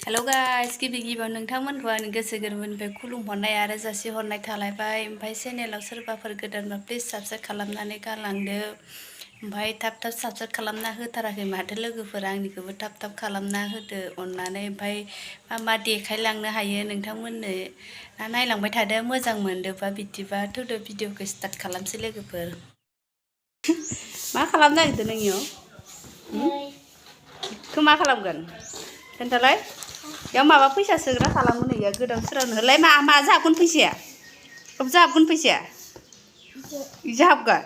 Hello guys गिबियाव नोंथांमोनखौ आंनि गोसो गोरबोनिफ्राय खुलुमहरनाय आरो जासिहरनाय थालायबाय। ओमफ्राय चेनेलाव सोरबाफोर गोदानबा प्लिज साबस्क्राइब खालामनानै गालांदो। ओमफ्राय थाब साबस्क्राइब खालामना होथाराखै माथो लोगोफोर, आंनिखौबो थाब खालामना होदो अननानै। ओमफ्राय मा देखायलांनो हायो नोंथांमोननो ना नायलांबाय थादो, मोजां मोनदोबा बिदिबा थौदो भिडिअखौ स्टार्ट खालामसै लोगोफोर। मा खालामनो नागिरदों नोंनियाव? मा खालामगोन खोन्थालाय? याव माबा फैसा सोग्रा खालामो नैया गोदाव सोरावनो। होलाय मा जाहाबगोन फैसाया? जाहाबगोन फैसाया? जाहाबगोन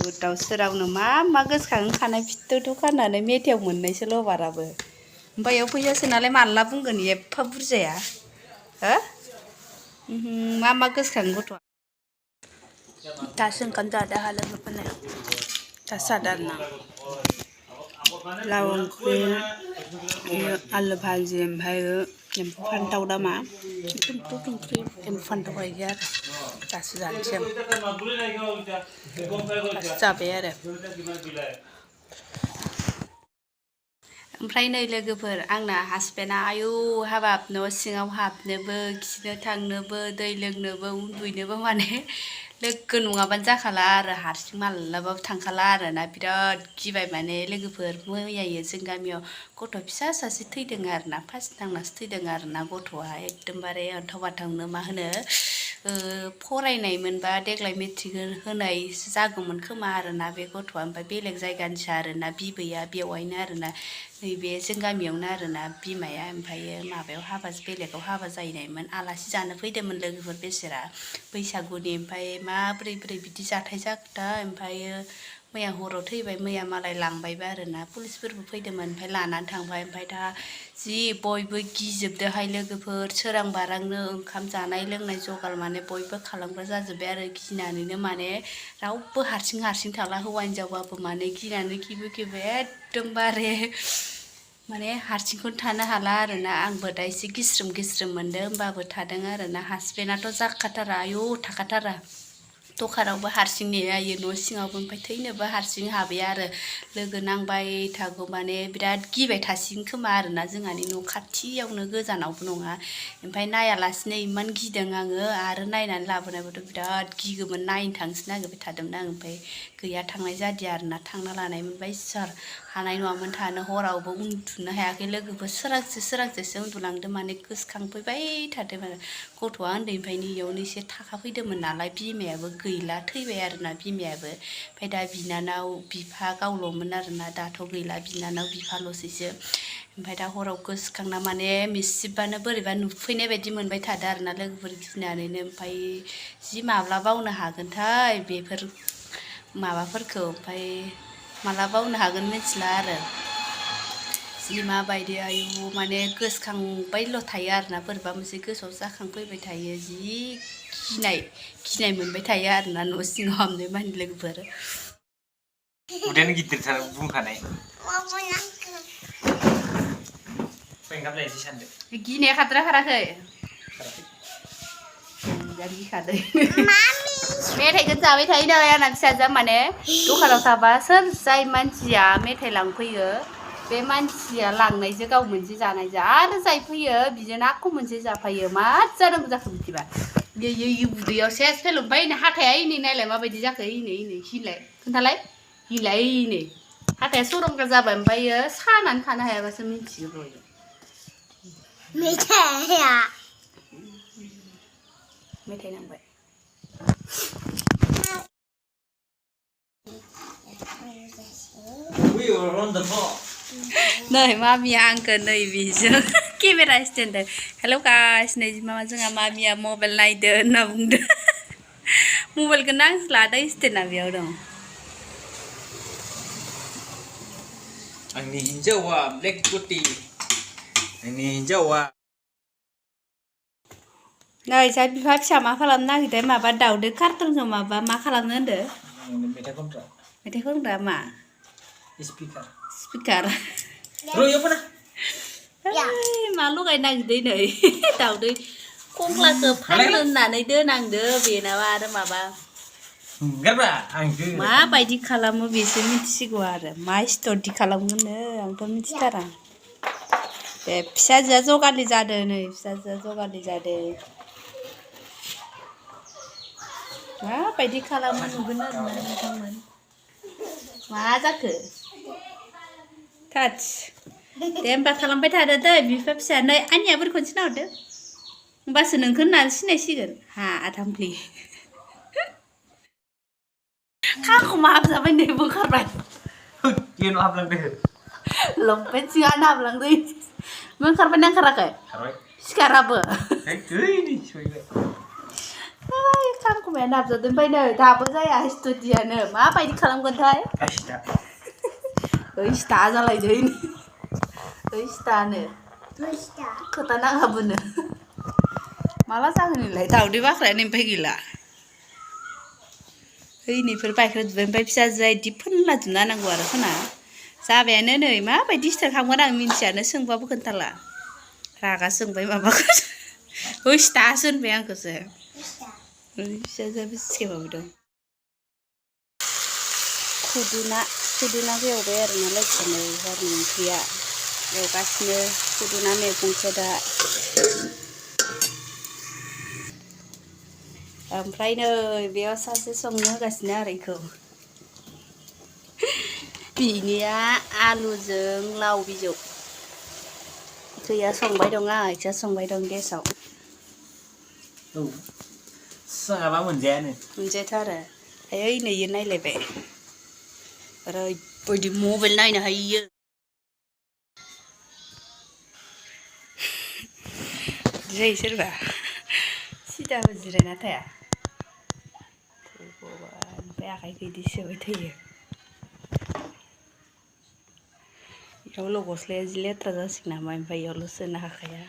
गोदाव सोरावनो मा गोसोखांनो खानाय फिथोथ' खानानै मेथायाव मोननायसो लबाराबो। ओमफ्राय याव फैसा सोनालाय माला बुंगोन एफा बुरजाया? हो मा गोसोखाङो गथ'आ? दासो ओंखाम जादो हा लोगोफोरनो, दासो जादो आरोना। लाव ओंख्रि, आलु भाजि, ओमफ्राय एम्फौ फान्थाव दामा एम्फौ फान्थाव गायदो आरो दासो जानोसै आं। दासो जाबाय आरो। ओमफ्राय नै लोगोफोर, आंना हासबेन्डआ आयौ हाबाब न' सिङाव हाबनोबो खिनो थांनोबो दै लोंनोबो उन्दुनोबो माने लोगो नङाबानो जाखाला आरो, हारसिं मालाबाबो थांखाला आरो ना। बिराद गिबाय माने लोगोफोर। मैयायो जों गामियाव गथ' फिसा सासे थैदों आरो ना, फासि नांनासो थैदों आरो ना गथ'आ। एकदमबारे अन्थाव बाथावनो मा होनो फरायनायमोनबा देग्लाय मेट्रिक होनाय जागौमोन खोमा आरो ना बे गथ'आ। ओमफ्राय बेलेग जायगानिसो आरो ना, बिबैया बेवायनो आरो ना, नैबे जों गामियावनो आरो ना बिमाया। ओमफ्रायो माबायाव बेलेगाव हाबा जाहैनायमोन, आलासि जानो फैदोंमोन लोगोफोर बेसोरा बैसागुनि। ओमफ्राय माबोरै बिदि जाथाय जाखोथाय? ओमफ्रायो मैया हराव थैबाय, मैया मालाय लांबायबो आरो ना, पुलिसफोरबो फैदोंमोन ओमफ्राय लानानै थांबाय। ओमफ्राय दा जि बयबो गिजोबदोहाय लोगोफोर, सोरां बारांनो ओंखाम जानाय लोंनाय जगार माने बयबो खालामग्रा जाजोब्बाय आरो गिनानैनो। माने रावबो हारसिं थाला, हौवा हिनजावबाबो माने गिनानै खेबो एकदमबारे माने हारसिंखौनो थानो हाला आरो ना। आंबो दा एसे गिस्रोम मोनदों, होमबाबो थादों आरो ना। हासबेन्डआथ' जाखाथारा, आयौ थाखाथारा। दखानावबो हारसिं नेहायो, न' सिङावबो। ओमफ्राय थैनोबो हारसिं हाबैया आरो, लोगो नांबाय थागौ माने बिराद गिबाय थासिगोन खोमा आरो ना। जोंहानि न' खाथियावनो, गोजानावबो नङा। ओमफ्राय नायालासिनो इमान गिदों आङो, आरो नायनानै लाबोनायबाथ' बिराद गिगौमोन, नायनो थांनोसो नागिरबाय थादोंमोन आं। ओमफ्राय गैया, थांनाय जादिया आरो ना। थांना लानायमोनबा इसोर हानाय नङामोन थानो, हरावबो उन्दुनो हायाखै लोगोफोर। सोरांसेसो उन्दुलांदों माने गोसोखांफैबाय थादों आरो। गथ'आ उन्दैनिफ्रायनो इयावनो एसे थाखाफैदोंमोन नालाय, बिमायाबो गैला, थैबाय आरो ना बिमायाबो। ओमफ्राय दा बिनानाव बिफा गावल'मोन आरो ना, दाथ' गैला, बिनानाव बिफाल'सैसो। ओमफ्राय दा हराव गोसोखांना माने मिसिबबानो बोरैबा नुफैनाय बायदि मोनबाय थादों आरो ना लोगोफोर, गिनानैनो। ओमफ्राय जि माब्ला बावनो हागोनथाय बेफोर माबाफोरखौ, ओमफ्राय माला बावनो हागोन मिथिला आरो। जि माबायदि आयु माने गोसोखांबायल' थायो आरो ना, बोरैबा मोनसे गोसोआव जाखांफैबाय थायो। जि गिनाय मोनबाय थायो आरो ना, न' सिङाव हाबनाय मानि लोगोफोर। उदैयानो गिदिरथार बुंखानाय। ओंखाम जाहैसै सानदो। गिनाया खाराखै? गिखादों। मेथाइखौ जाबाय थायो नै आंना फिसाजोआ, माने दखानाव थाबा जाय मानसिया मेथाइ लांफैयो बे मानसिया लांनायजों गाव मोनसे जानायजों आरो जाय फैयो बिजोंनो आख' मोनसे जाफायो। मा जानांगौ जाखो बिदिबा? उदैयाव सेस फेल'बाय, हाथाया इनै नायलाय माबायदि जाखो, इनै हिलाय खोन्थालाय, हिलाय इनै हाथाया सरंगा जाबाय। ओमफ्रायो सानानै थानो हायाबासो मिथियो र' मेथाइ नांबाय। नै मामिया आंखौ नै बेजों केमेरा स्टेन्डजों हेलौ गाइस, नै मामा जोंहा मामिया मबाइल नायदो होनना बुंदो। मबाइलखौनो आंसो लादों, स्टेन्डआ बेयाव दं। आंनि हिन्जावा ब्लेक बिउटि, आंनि हिन्जावा। नै जाहा बिफा फिसा मा खालामनो नागिरदों? माबा दाउदो कार्टुनखौ माबा मा खालामनो होनदो? मेथाइ खनग्रा। मेथाइ खनग्रा मा? स्पिकार। मा लगायनो नागिरदों नै दाउदै खंख्लाखौ फाननो होननानै दोनांदो बेनाबा आरो माबा माबायदि खालामो बेसो मिथिसिगौ आरो, मा स्ट'रि खालामगोननो आंथ' मिथिथारा। बे फिसाजोआ जगालि जादों नै फिसाजोआ जगालि जादों माबायदि खालामो नुगोन आरोना नोंथांमोन मा जाखो टाच दे होमबा खालामबाय थादो दै बिफा फिसा नै आंनिया बोरै खनसे नाहरदो होमबासो नोंखौ होननानै सिनायसिगोन हा आथामफ्लि खांखमा हाबजाबाय नै बोखारबाय गेन हाबलांदो लंपेन्ट सिङानो हाबलांदो ओंखारबायना ओंखाराखै सिखाराबो खांखमाया नाबजादों ओमफ्राय नै दाबो जाया स्टुडियानो माबायदि खालामगोनथाय ओइ स्टा जालायदों ओइ स्टानो खोथा नाङाबोनो माला जागोनलाय दावदै बाख्रायानो ओमफ्राय गैला ओइनिफोर बायख्राजोब्बाय ओमफ्राय फिसाजोआ इदि फोनला जोबना होनांगौ आरो खोना जाबायानो नै माबायदि स्टाइल खालामगोन आं मिन्थियानो सोंबाबो खोन्थाला रागा जोंबाय माबाखौ ओइ स्टासो होनबाय आंखौसो फिसाजोआबो सिखायबावबाय दं खुदुनाखौ एवबाय आरोना लोगोसेनो हरनि ओंख्रिया एवगासिनो खुदुना मैगंखौ दा ओमफ्राय नै बेयाव सासे संनो होगासिनो आरो इखौ बिनिया आलुजों लाव बिजौ गैया संबाय दं आइसा संबाय दं गेसाव औ सङाबा मोनजायाथ' आरो ओइ नै इयो नायलायबाय ओरैबायदि मबाइल नायनो हायो जायो सोरबा सिदाबो जिरायना थाया ओमफ्राय आखाइखौ इदि सोबाय थायो इयावल' गस्लाया जि लेथ्रा जासिगोन नामा ओमफ्राय इयावल' सोनो हाखाया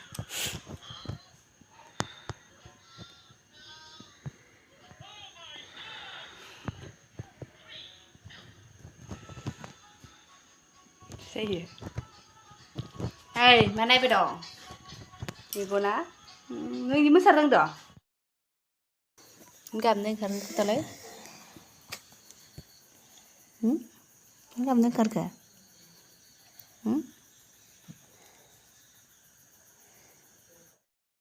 जायो ओइ मा नायबाय दं मेगना नों इदि मोसानो रोंदों गाबनो ओंखारनो खोथालाय गाबनो ओंखारखो